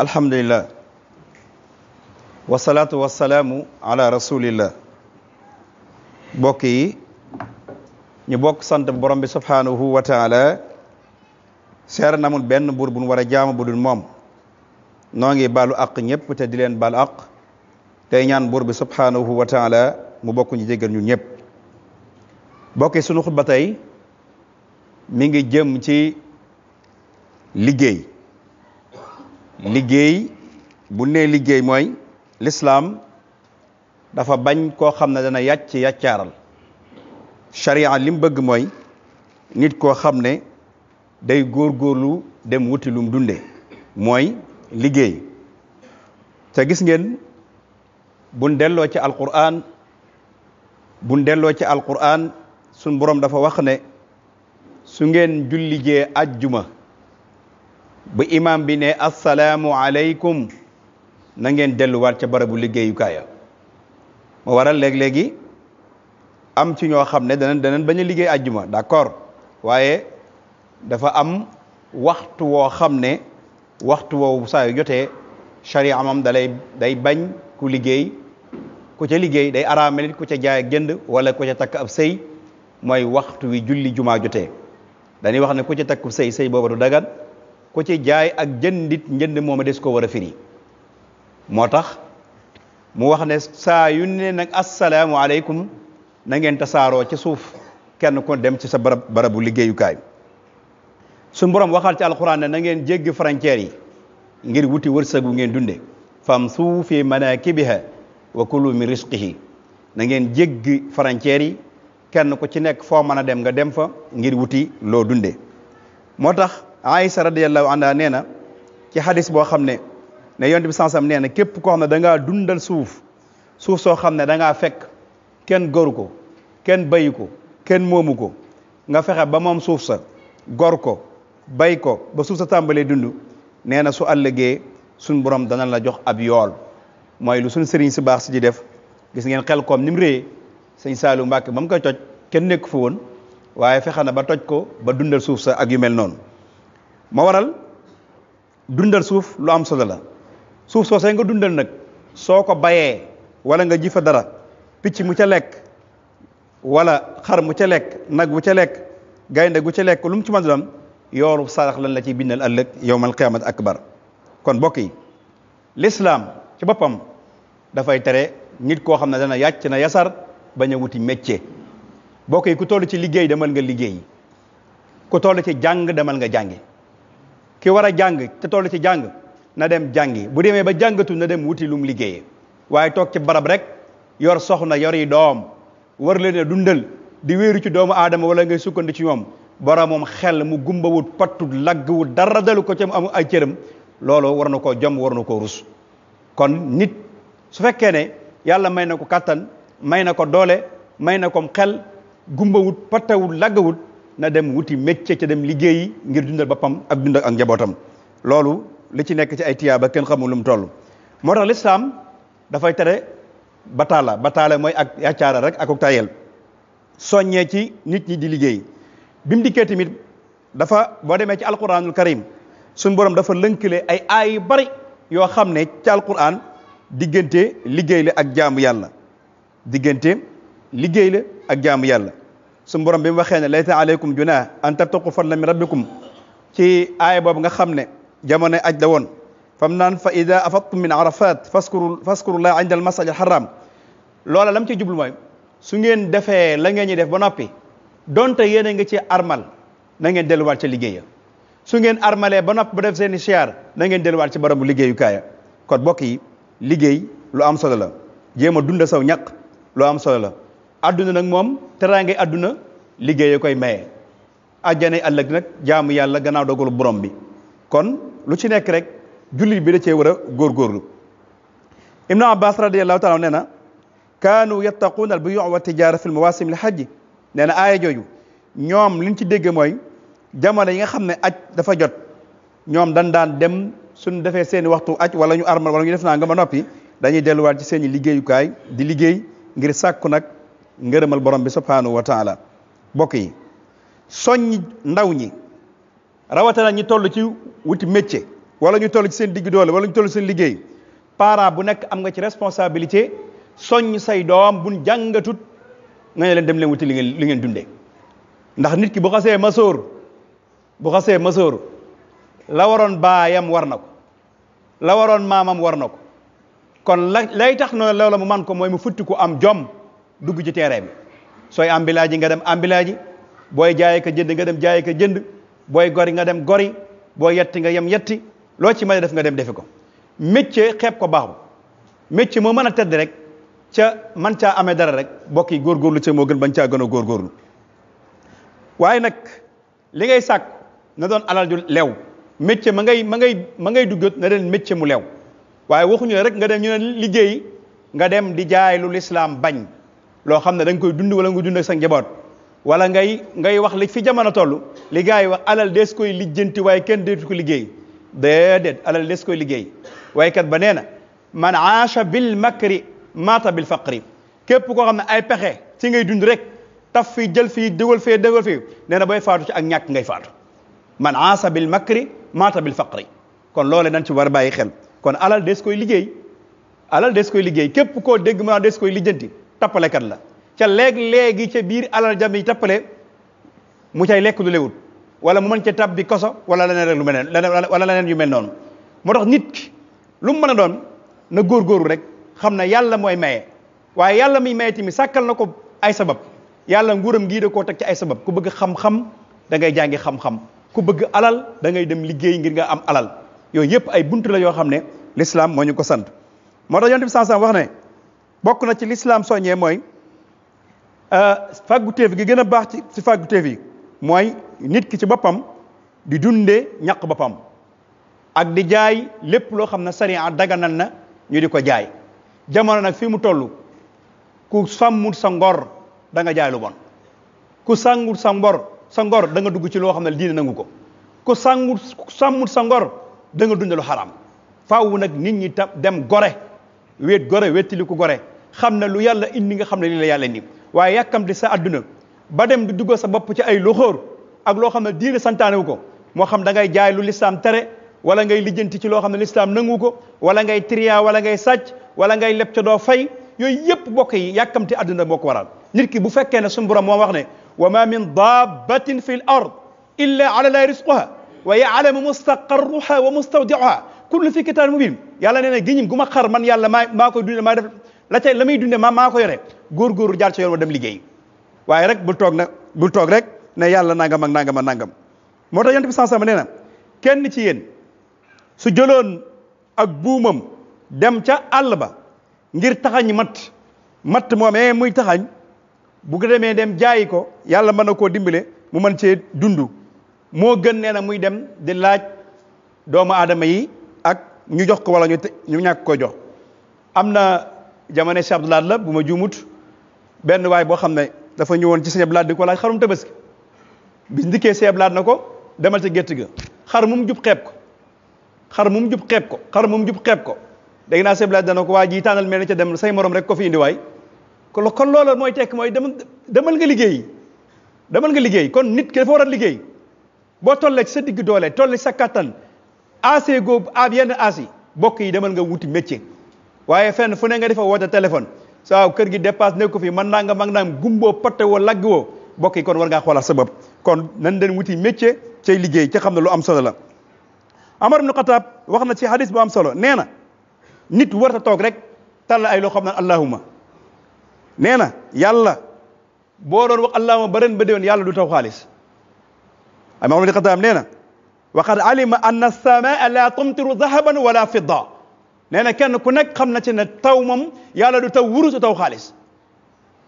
alhamdulillah wasalaatu wasalaamu ala rasulillah bokk yi ñu bokk sant borom bi subhanahu wa taala seer namul benn buur bu ñu war a jaamu bu dul moom noo ngi baalu àq ñëpp te di leen baal àq tey ñaan buur bi subhanahu wa taala mu bokk ñu jéggal ñun ñëpp bokk yi sunu xutba tey mi ngi jëm ci liggéey bu nee liggéey mooy l'islam dafa bañ koo xam ne dana yàccaaral sharia li mu bëgg mooy nit koo xam ne day góorgóorlu dem wuti lum dunde mooy liggéey te gis ngeen buñ delloo ci alquran suñ borom dafa wax ne su ngeen jullijee ajjuma bu imam bi ne assalaamu aleykum na ngeen delluwaat ca barabu liggéeyukaaya moo waral léeg-léegi am ci ñoo xam ne danañ bañ a liggéey ajjuma d'accord waaye dafa am waxtu woo xam ne waxtu woowu saa yu jotee sharia amam day bañ ku liggéey ku ca liggéey day araame nit ku ca jaay ak jënd wala ku ca takk ab sëy mooy waxtu wi julli jumaa jotee dañuy wax ne ku ca takk sëy booba du dagan ku ci jaay ak jëndit njënd mooma des ko war a firi moo tax mu wax ne saa yu ne nag assalaamu aleykum na ngeen tasaaroo ci suuf kenn ko dem ci sa barabu liggéeyukaay suñu borom waxal ci alquran ne na ngeen jéggi frontières yi ngir wuti wërsëgu ngeen dunde famsu fi manakibiha wa kulu min rizqihi na ngeen jéggi frontières yi kenn ku ci nekk foo mën a dem nga dem fa ngir wuti loo dunde moo tax Aïsa radiyallahu anha nee na ci hadis boo xam ne yonent bi sansam nee na képp koo xam ne da ngaa dundal suuf soo xam ne da ngaa fekk kenn goru ko kenn bayu ko kenn moomu ko nga fexe ba moom suuf sa gor ko bay ko ba suuf sa tàmbalee dund nee na su àllëgee suñ borom dana la jox ab yool mooy lu suñ sëriñ si baax si di def gis ngeen xel koom ni mu réyee sëñ Saalu Mbàkke ba mu koy toj kenn nekk fa woon waaye fexe na ba toj ko ba dundal suuf sa ak yu mel noonu moo waral dundal suuf lu am solo la suuf soo say nga dundal nag soo ko bayee wala nga ji fa dara picc mu ca lekk wala xar mu ca lekk nag bu ca lekk gaynde gu ca lekk lu mu ci mën doon yoolu sarax lan la ciy bindal ëllëg yawmal qiyaamati akbar kon mbokk yi l'islam ci boppam dafay tere nit koo xam ne dana yàcc na yasar bañ a wuti métier mbokk yi ku toll ci liggéey demal nga liggéey ku toll ci jàng demal nga jàngi ki war a jàng te toll ci jàng na dem jàngi bu demee ba jàngatu na dem wuti lum liggéeyee waaye toog ci barab rek yor soxna yor yi doom war leen a dundal di wéeru ci doomu aadama wala ngay sukkandi ci ñoom boromam xel mu gumbawut pattut laggwut dara dalu ko ci am ay cëram loolu war na koo jom war na koo rus kon nit su fekkee ne yàlla may na ko kàttan may na ko doole may na ko xel gumbawut pattawut laggawut na dem wuti métier ca dem liggéeyi ngir dundal boppam ak dundal ak njabootam loolu li ci nekk ci ay tiyaaba kenn xamul lu mu toll moo tax l'islam dafay tere bataala mooy ak yàccaara rek ak tayel soññee ci nit ñi di liggéey bi mu dikkee tamit dafa boo demee ci alquranul karim suñu borom dafa lënkale ay aay yu bari yoo xam ne ci alquran diggante liggéey la ak jaamu yàlla suñu borom bi mu waxee ne laysa aleykum junah an tabtaqu fadlan min rabbikum ci aaya boobu nga xam ne jamono aj da woon fam naan fa ida afadtum min arafat faskurullah inda al masjid al haram loola lam ci jublu mooy su ngeen defee la ngeen ñi def ba noppi donte yéen a ngi ci armal na ngeen delluwaat ca liggéeya su ngeen armalee ba noppi ba def seeni siyaar na ngeen delluwaat ci barabu liggéeyu kaaya kon bokk yi liggéey lu am solo la jéem a dunda saw ñaq lu am solo la adduna nag moom teraangay adduna liggéey koy maye àjjanay ëllëg nag jaamu yàlla gannaaw dogalu borom bi kon lu ci nekk rek jullit bi da cee war a góorgóorlu Ibnu Abbas radiyallahu taala nee na kaanu yattaquuna al buyuu wa tijaara fi l mawasim li hajji nee na aaya jooju ñoom liñ ci dégg mooy jamono yi nga xam ne aj dafa jot ñoom dañ daan dem suñ defee seeni waxtu aj wala ñu armal wala ñu def naa nga ba noppi dañuy delluwaat ci seeni liggéeyukaay di liggéey ngir sàkku nag ngërëmal borom bi subhanahu wa taala bokk yi soññ ndaw ñi rawatina ñi toll ci wuti métier wala ñu toll ci seen digg doole wala ñu toll ci seen liggéey parent bu nekk am nga ci responsabilité soññ say doom buñ jàngatut nga ne leen dem leen wuti li ngeen dundee ndax nit ki bu xasee masóor la waroon baayam war na ko la waroon maamam war na ko kon lay tax no loola mu man ko mooy mu futti ko am jom dugg ci terrain bi sooy ambilaaji nga dem ambilaaji booy jaayee ka jënd nga dem jaayee ka jënd booy gori nga dem gori booy yetti nga yem yetti loo ci mën a def nga dem defi ko métier xeeb ko baaxul métier moo mën a tedd rek ca man caa amee dara rek bokk yi góorgóorlu ca moo gën bañ caa gën a góorgóorlu waaye nag li ngay sàkk na doon alal ju lew métier ma ngay duggat na den métier mu lew waaye waxuñu ne rek nga dem ñu ne liggéey nga dem di jaay lu lislaam bañ loo xam ne da nga koy dund wala nga dund ak sa njaboot wala ngay wax li fi jamono toll li gars yi wax alal des koy lijjanti waaye kenn deetu ko liggéey déedéet alal des koy liggéey waaye kat ba nee na man aasha bil makri maata bil faqri képp koo xam ne ay pexe ci ngay dund rek taf fii jël fii dégal fii nee na booy faatu ci ak ñàkk ngay faatu man aasha bil makri maata bil faqri kon loole dañ ci war a bàyyi xel kon alal des koy liggéey képp koo dégg ma des koy lijjanti tappalekat la ca léegi ca biir alal jam yi tappale mu cay lekk lu lewut wala mu mën ca tab bi koso wala leneen rek lu mel wala leneen yu mel noonu moo tax nit ki lu mu mën a doon na góorgóorlu rek xam na yàlla mooy maye waaye yàlla muy maye tamit sàkkal na ko ay sabab yàlla nguuram gii da koo teg ci ay sabab ku bëgg xam-xam da ngay jàngi xam-xam ku bëgg alal da ngay dem liggéey ngir nga am alal yooyu yëpp ay buntu la yoo xam ne l'islam moo ñu ko sant moo tax yonent bi sallallahu alayhi wasallam wax ne bokk na ci l'islam soññee mooy fàgguteef gi gën a baax ci fàgguteef yi mooy nit ki ci boppam di dundee ñaq boppam ak di jaay lépp loo xam ne sariya daganal na ñu di ko jaay jamono nag fii mu toll ku sàmmut sa ngor da nga jaay lu bon ku sàmmut sa ngor da nga dugg ci loo xam ne diine nangu ko ku sàmmut sa ngor da nga dund lu xaraam faaw nag nit ñi tam dem gore wettili ko gore xam ne lu yàlla indi nga xam ne lii la yàlla indi waaye yàkkamti sa adduna ba dem di dugg sa bopp ci ay loxoor ak loo xam ne diine santaane wu ko moo xam da ngay jaay lu lislaam tere wala ngay lijjanti ci loo xam ne lislaam nangu ko wala ngay trian wala ngay sàcc wala ngay leb ca doo fay yooyu yëpp bokk yi yàkkamti adduna moo ko waral nit ki bu fekkee ne suñu borom moo wax ne wa ma min dabbatin fi l ard illa ala llahi rizquha wa ya'lamu mustaqarruha wa mustawdi'uha kullu fi kitaabin mubin yàlla nee na giñim gu ma xar man yàlla maa koy dunde maa def la muy dunde maa ko yore góorgóorlu jaar ca yoon wa dem liggéey waaye rek bul toog rek ne yàlla nangam ak nangam ak nangam moo tax yonent bi sallallahu alayhi wasallam nee na kenn ci yéen su jëloon ak buumam dem ca àll ba ngir taxañ matt moomee muy taxañ bu ko demee dem jaayi ko yàlla mën na koo dimbale mu mën cee dund moo gën nee na muy dem di laaj doomu aadama yi ak ñu jox ko wala ñu ñàkk ko jox am na jamono Cheikh Abdoulaye la bu ma juumut benn waay boo xam ne dafa ñëwoon ci Cheikh Abdoulaye di ko laaj xarum tabaski bis ndikkee Cheikh Abdoulaye na ko demal ca gétt ga xar mu jub xeeb ko xar mu jub xeeb ko dégg naa Cheikh Abdoulaye dana ko waa ji tànnal mel ne ca dem say morom rek ko fi indi waay kon loolu mooy tekk mooy demal nga liggéey kon nit ki dafa war a liggéey boo tollee ci sa digg doole tolle ci sa kattan AC googu yenn AC bokk yi demal nga wuti métier waaye fenn fu ne nga defa woote téléphone waaw kër gi dépasse nekk ko fi man naa nga mag naam gumboo patte woo lagg woo bokk yi kon war ngaa xoolaat sa bopp kon nan den wuti métier cay liggéey ca xam ne lu am solo la Amar ibn Khattab wax na ci hadis bu am solo nee na nit war a toog rek tàll ay loo xam ne allahuma nee na yàlla boo doon wax allahuma ba ren ba déwén yàlla du taw xaalis Amar ibn Khattab nee na wa qad alima anna as-samaa la tumtiru dahaban wala fidda nee na kenn ku nekk xam na ci ne taw moom yàlla du taw wurus du taw xaalis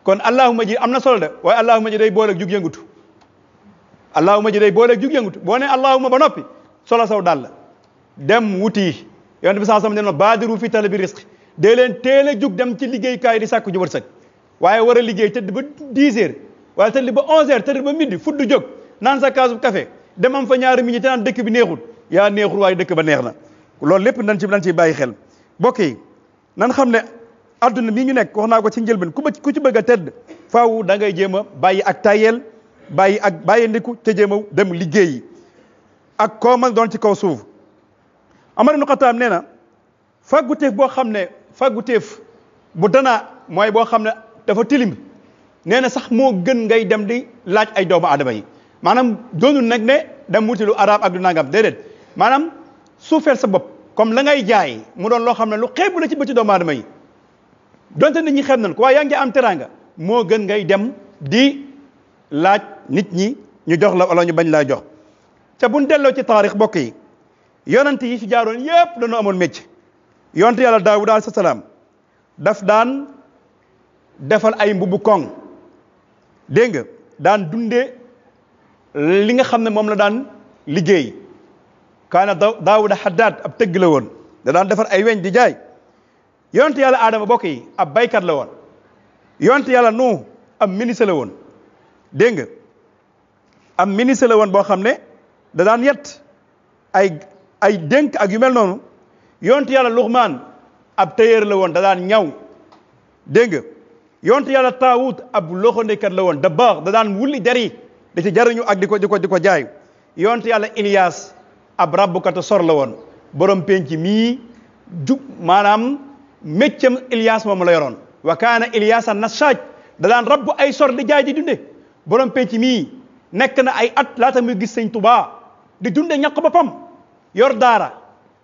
kon allahuma ji am na solo de waaye allahuma ji day booleeg jug yëngutu boo ne allahuma ba noppi solo saw dal dem wuti yonent bi sallallahu alayhi wasallam ne baadiru fi talabi rizq dee leen teel a jug dem ci liggéeykaay di sàkku ju wërsëg waaye war a liggéey tëdd ba 10 heures wala tëdd ba 11 heures tëdd ba midi fudd jóg naan sa kaasu café dem am fa ñaari minutes te naan dëkk bi neexul yaa neexul waaye dëkk ba neex na loolu lépp dañ ci bàyyi xel mbokk yi nan xam ne adduna mii ñu nekk wax naa ko ci njëlbeen ku ci bëgg a tedd faaw da ngay jéem a bàyyi ak tayel bàyyi ndiku te jéem a dem liggéeyi ak koo mag doon ci kaw suuf Amar ibn Xattaab nee na fàgguteef boo xam ne fàgguteef bu danaa mooy boo xam ne dafa tilim nee na sax moo gën ngay dem di laaj ay doomu aadama yi maanaam doonul nag ne dem wuti lu araam ak lu nangam déedéet maanaam suufeel sa bopp comme la ngay jaay mu doon loo xam ne lu xeebu la ci bëti doomu aadama yi donte nit ñi xeeb nañ ko waaye yaa ngi am teraanga moo gën ngay dem di laaj nit ñi ñu jox la wala ñu bañ laa jox ca buñ delloo ci taarix bokk yi yonent yi fi jaaroon yépp dañoo amoon métier yonent yàlla Daawud alayhi salaam daf daan defal ay mbubu koŋ dégg nga daan dunde li nga xam ne moom la daan liggéey kaana Daawuda Haddaad ab tëgg la woon da daan defar ay weñ di jaay yonent yàlla Adama bokk yi ab baykat la woon yonent yàlla Nuux ab ministre la woon dégg nga ab ministre la woon boo xam ne da daan yett ay dénk ak yu mel noonu yonent yàlla Luqmaan ab tailleur la woon da daan ñaw dégg nga yonent yàlla Taawut ab loxandekat la woon da baax da daan wulli der yi da ci jariñu ak di ko jaay yonent yàlla Iliyaas ab rabbukatu sor la woon borom penc mii jub maanaam méccam Iliyaas moom la yoroon wa kaana Iliyaasa nashaaj da daan rabbu ay sor di jaay di dunde borom penc mii nekk na ay at laata muy gis sëñ Tuubaa di dunde ñaq boppam yor daara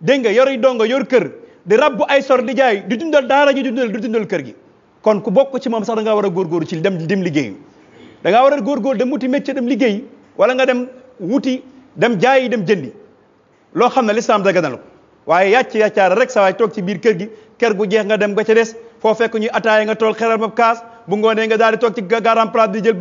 dégg nga yor dongo yor kër di rabbu ay sor di jaay di dundal daara ji di dundal kër gi kon ku bokk ci moom sax da ngaa war a góorgóorlu ci dem liggéey da ngaa war a góorgóorlu dem wuti métier dem liggéey wala nga dem wuti dem jaayi dem jëndi loo xam ne lislaam daganal ko waaye yàccaara rek sa waay toog ci biir kër gi kër gu jeex nga dem nga ca des foo fekk ñuy ataaya nga tool xelal ba kaas bu ngoonee nga daal di toog ci garan place di jël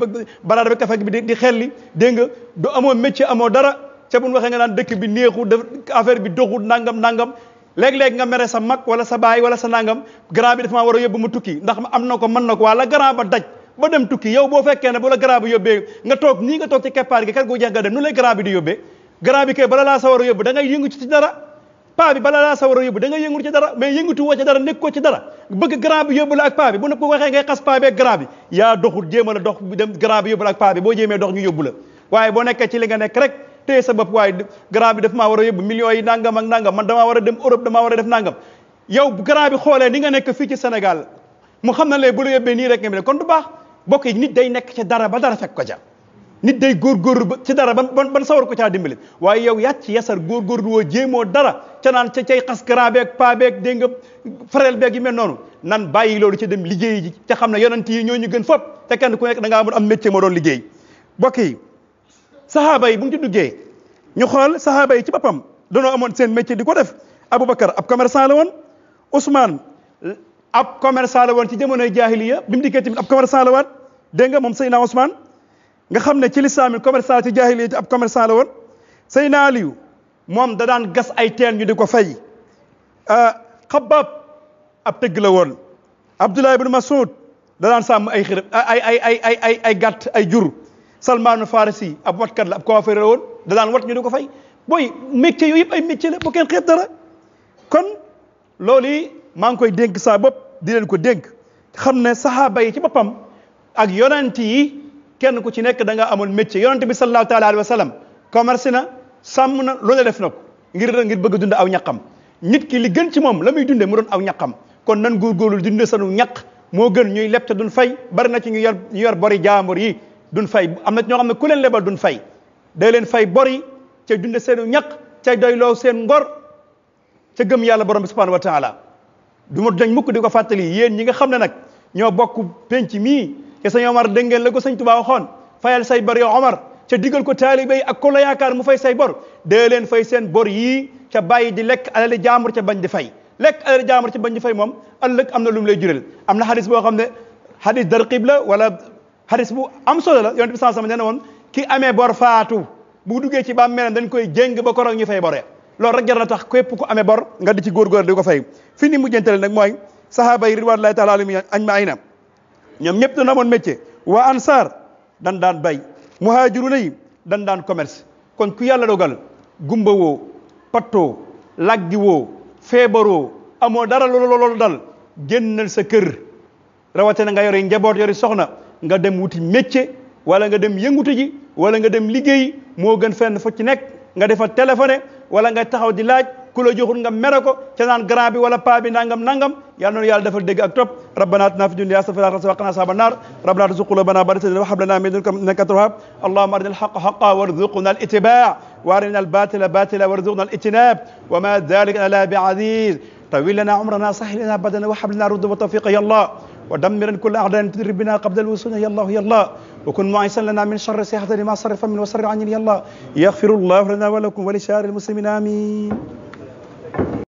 baraada bi kafe bi di xelli dégg nga du amoo métier amoo dara ca buñ waxee nga naan dëkk bi neexu def affaire bi doxul nangam léeg-léeg nga mere sa mag wala sa baay wala sa nangam grand bi dafa maa war a yóbbu mu tukki ndax am na ko mën na ko wala grand ba daj ba dem tukki yow boo fekkee ne bu la grand bi yóbbee nga toog nii nga toog ci keppaar gi kër gu jeex nga dem nu lay grand bi di yóbbee grand bi kay bala laa sa war a yóbbu da ngay yëngu ci dara paa bi bala laa sa war a yóbbu da ngay yëngu ci dara mais yëngutu woo ci dara nekk ko ci dara bëgg grand bi yóbbu la ak paa bi bu ko waxee ngay xas paa bi ak grand bi yaa doxul jéem a la dox dem grand bi yóbbu la ak paa bi boo jéemee dox ñu yóbbu la waaye boo nekkee ci li nga nekk rek téye sa bopp waaye grand bi daf maa war a yóbbu millions yi nangam ak nangam man damaa war a dem Europe damaa war a def nangam yow grand bi xoolee ni nga nekk fii ci Sénégal mu xam na lee bu la yóbbee nii rek nga mi kon du baax bokk yi nit day nekk ci dara ba dara fekk ko ca nit day góorgóorlu ba ci dara ban sawar ko caa dimbali waaye yow yàcc yasar góorgóorlu woo jéemoo dara ca naan ca cay xas grand beeg paa beeg dégg nga frère beeg yi mel noonu nan bàyyi loolu ci dem liggéey ji ca xam ne yonent yi ñoo ñu gën fop te kenn ku nekk da ngaa am métier moo doon liggéey bokk yi sahaaba yi bu ñu ci duggee ñu xool sahaaba yi ci boppam danoo amoon seen métier di ko def Aboubacar ab commerçant la woon Ousmane ab commerçant la woon ci jamonoy jaahiliya bi mu dikkee tamit ab commerçant la woon dégg nga moom Seydina Ousmane nga xam ne ci lislaam yi commerçant ci jaahiliya ab commerçant la woon Seydina Aliyu moom da daan gas ay teen ñu di ko fay Xabbaab ab tëgg la woon Abdullah ibn Mas'ud da daan sàmm ay xërëb ay gàtt ay jur Salmaanu Farisi ab watkat la ab coiffeur la woon da daan wat ñu di ko fay booy métier yooyu yëpp ay métier la bu kenn xeeb dara kon loolu yi maa ngi koy dénk saa bopp di leen ko dénk xam ne sahaaba yi ci boppam ak yonent yi kenn ku ci nekk da nga amoon métier yonent bi sallallahu taala alayhi wa sallam commerce na sàmm na loolu def na ko ngir bëgg a dund aw ñaqam nit ki li gën ci moom la muy dundee mu doon aw ñaqam kon nan góorgóorlu dundee sanu ñaq moo gën ñuy leb te duñ fay bari na ci ñu yor bori jaambur yi duñ fay am na ñoo xam ne ku leen lebal duñ fay day leen fay bori ca dunde seenu ñaq ca doyloo seen ngor ca gëm yàlla borom bi subhanahu wa taala du ma dañ mukk di ko fàttali yéen ñi nga xam ne nag ñoo bokk penc mii te sëñ Omar dégg ngeen la ko sëñ Tuubaa waxoon fayal say bor yow Omar ca digal ko taalibe yi ak ko la yaakaar mu fay say bor dee leen fay seen bor yii ca bàyyi di lekk alali jaambur ca bañ di fay lekk alali jaambur ca bañ di fay moom ëllëg am na lu mu lay jural am na xadis boo xam ne xadis darqib la wala xadis bu am solo la yonent bi sallallahu alayhi wasallam nee na woon ki amee bor faatu bu duggee ci bàmmeelam dañ koy jéng ba koroog ñu fay bor ya loolu rek jar na tax képp ku amee bor nga di ci góorgóor di ko fay fi ni mujjantale nag mooy sahaaba yi ridwanullahi taala alayhim ajmaina ñoom ñëpp dañu amoon métier waa ansar dan daan bay muhajiruna yi dan daan commerce kon ku yàlla dogal gumba woo pattoo laggi woo feebaroo amoo dara loolu dal génnal sa kër rawatina nga yori njaboot yori soxna nga dem wuti métier wala nga dem yëngutu ji wala nga dem liggéey moo gën fenn fu ci nekk nga defa téléphoné wala nga taxaw di laaj ku la joxul nga mere ko ca naan grand bi wala paa bi nangam nangam yal na yàlla defal dégg ak topp rabbana atina fi dunya hasanatan wa qina azaban nar rabbana tuzigh qulubana ba'da idh hadaytana wa hab lana min ladunka innaka antal wahhab allahumma arina al-haqqa haqqan warzuqna al-ittiba' wa arina al-batila batilan warzuqna al-ijtinab wa ma dhalika ala bi'aziz طويل لنا عمرنا سهل لنا بدنا وهب لنا رد وتوفيق يا الله ودمرا كل اعداء تدرب بنا قبل الوصول يا الله يا الله وكن معيسا لنا من شر سيحة لما صرف من وسر عني يا الله يغفر الله لنا ولكم ولسائر المسلمين امين